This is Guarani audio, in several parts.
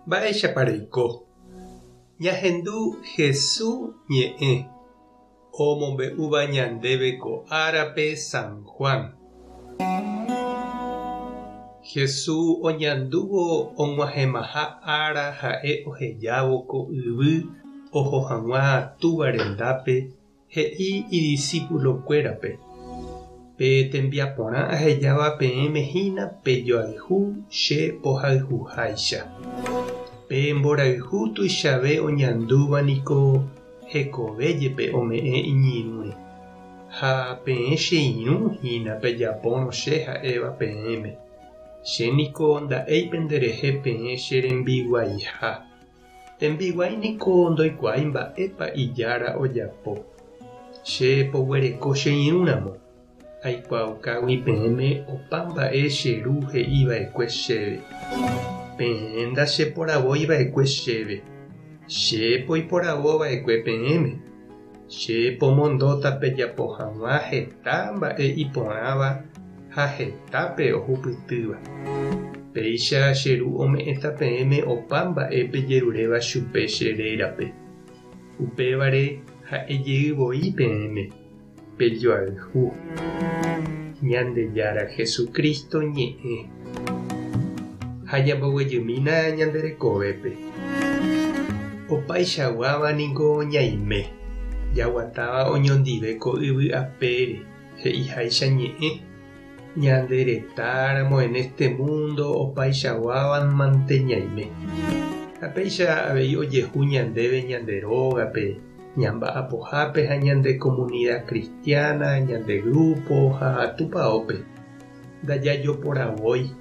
Mba'éichapa reiko? Ñahendu Hesu ñe'ẽ omombe'úva ñandéve ko árape San Juan. Hesu oñandúvo og̃uahẽmaha ára ha'e ohejávo ko yvy oho hag̃ua Túva rendápe He'i idisípulokuérape, Pe tembiaporã ahejáva peẽme hína pejoayhu che pohayhuháicha. Pe mborayhu tuichave oñandúva niko hekove jepe ome'ẽ iñirũre. Ha peẽ che irũ hína pejapórõ che ha'éva peẽme. Che niko nda'éi penderehe peẽ che rembiguaiha. Tembiguái niko ndoikuaái mba'épa ijára ojapo. Che poguereko che irũ ramo, aikuaaukágui peẽme opa mba'e che Ru he'i va'ekue chéve. Peẽ ndacheporavói va'ekue chéve, che poiporavo va'ekue peẽme. Che pomondóta pejapo hag̃ua heta mba'e iporãva ha hetápe ohupytýva. Péicha che Ru ome'ẽta peẽme opa mba'e pejeruréva chupe che rérape. Upévare ha'e jey voi peẽme, pejoayhu. Ñandejára Jesucristo ñe'ẽ. Ha ñamboguejymína ñande rekovépe. Opaichaguáva ningo ñaime, jaguatáva oñondive ko yvy apére, he'iháicha ñe'ẽ, ñande retáramo en este mundo opaichaguáva mante ñaime. Ha péicha avei ojehu ñandéve ñande rógape, ñamba'apohápe ha ñande comunidad cristiana, ñande grupo ha tupaópe. Ndajajoporavói,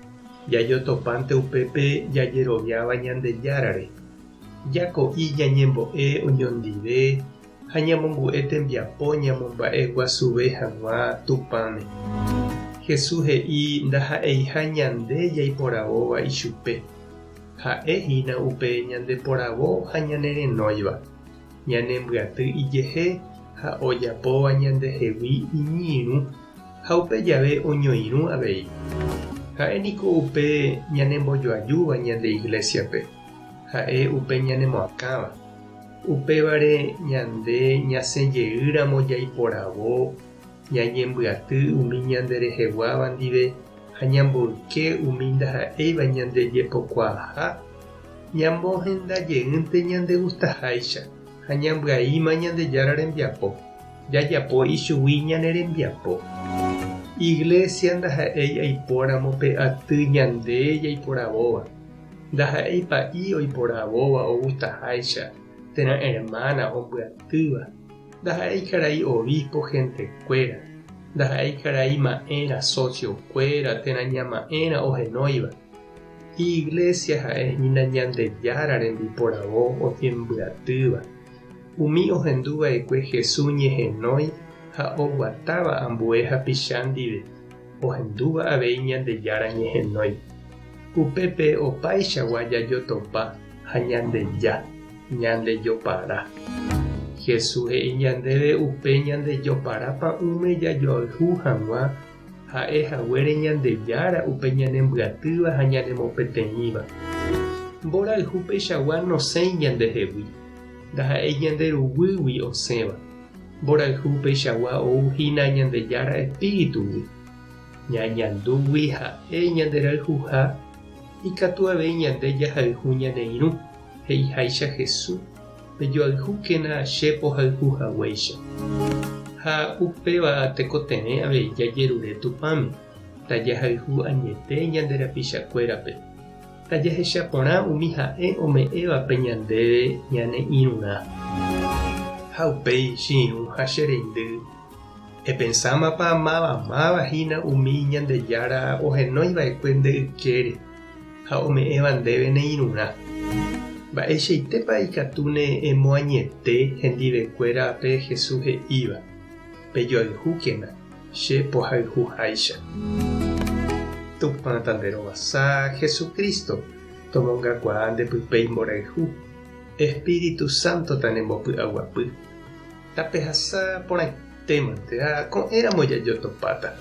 jajotopánte upépe jajeroviáva Ñandejárare. Jako'i ñañembo'e oñondive ha ñamongu'e tembiapo ñamomba'eguasuve hag̃ua Tupãme. Jesús he'i ndaha'eiha ñande jaiporavóva ichupe, ha'e hína upe ñandeporavo ha ñanerenóiva, ñanembyaty ijehe ha ojapóva ñandehegui iñirũ. Ha upe jave oñoirũ avei. Ha'e niko upe ñanembojoajúva ñande iglésiape, ha'e upe ñanemoakãva. Upévare ñande ñasẽ jeýramo jaiporavo ñañembyaty umi ñande reheguáva ndive ha ñamboyke umi ndaha'éiva ñande jepokuaaha, ñamohenda jeýnte ñandegustaháicha ha ñambyaíma Ñandejára rembiapo. Jajapo ichugui ñane rembiapo. Iglesia ndaha'éi aipóramo pe aty ñande jaiporavóva, ndaha'éi pa'i oiporavóva ogustaháicha térã hermana ombyatýva, ndaha'éi karai obispo hentekuéra, ndaha'éi karai ma'ẽra socio-kuéra térã ñama'ẽra ohenóiva. Iglesia ha'e hína Ñandejára rembiporavo oñembyatýva. Umi ohendu va'ekue Jesús ñehenói ha oguatáva ambue hapicha ndive, ohendúva avei Ñandejára ñehenói. Upépe opaichagua jajotopa ha ñandeja, ñandejopara. Jesús he'i ñandéve upe ñandejopara pa'ũme jajoayhu hag̃ua ha'e haguére Ñandejára upe ñanembyatýva ha ñanemopeteĩva. Mborayhu peichagua nosẽi ñandehegui, ndaha'éi ñande ruguýgui osẽva. Mborayhu peichagua ou hína Ñandejára espíritugui. Ñañandúgui ha'e ñanderayhuha, ikatu avei ñande jahayhu ñane irũ, he'iháicha Jesús. Pejoayhúkena che pohayhu haguéicha. Ha upéva tekotevẽ avei jajerure Tupãme, tajahayhu añete ñande rapichakuérape, tajahecha porã umi ha'e ome'ẽvape ñandéve ñane irũrã. Ha upéi che irũ ha che reindy, epensámapa máva máva hína umi Ñandejára ohenói va'ekue nde ykére? ha ome'ẽva ndéve ne irũrã. Mba'eichaitépa ikatúne emoañete hendivekuéra pe Jesús he'íva, Pejoayhúkena, che pohayhuháicha. Tupã tanderovasa, Jesucristo, tomongakuaa nde pype imborayhu, Espíritu Santo tanembopy'aguapy. Tapehasa porãitémante ha ko'ẽramo jajotopáta.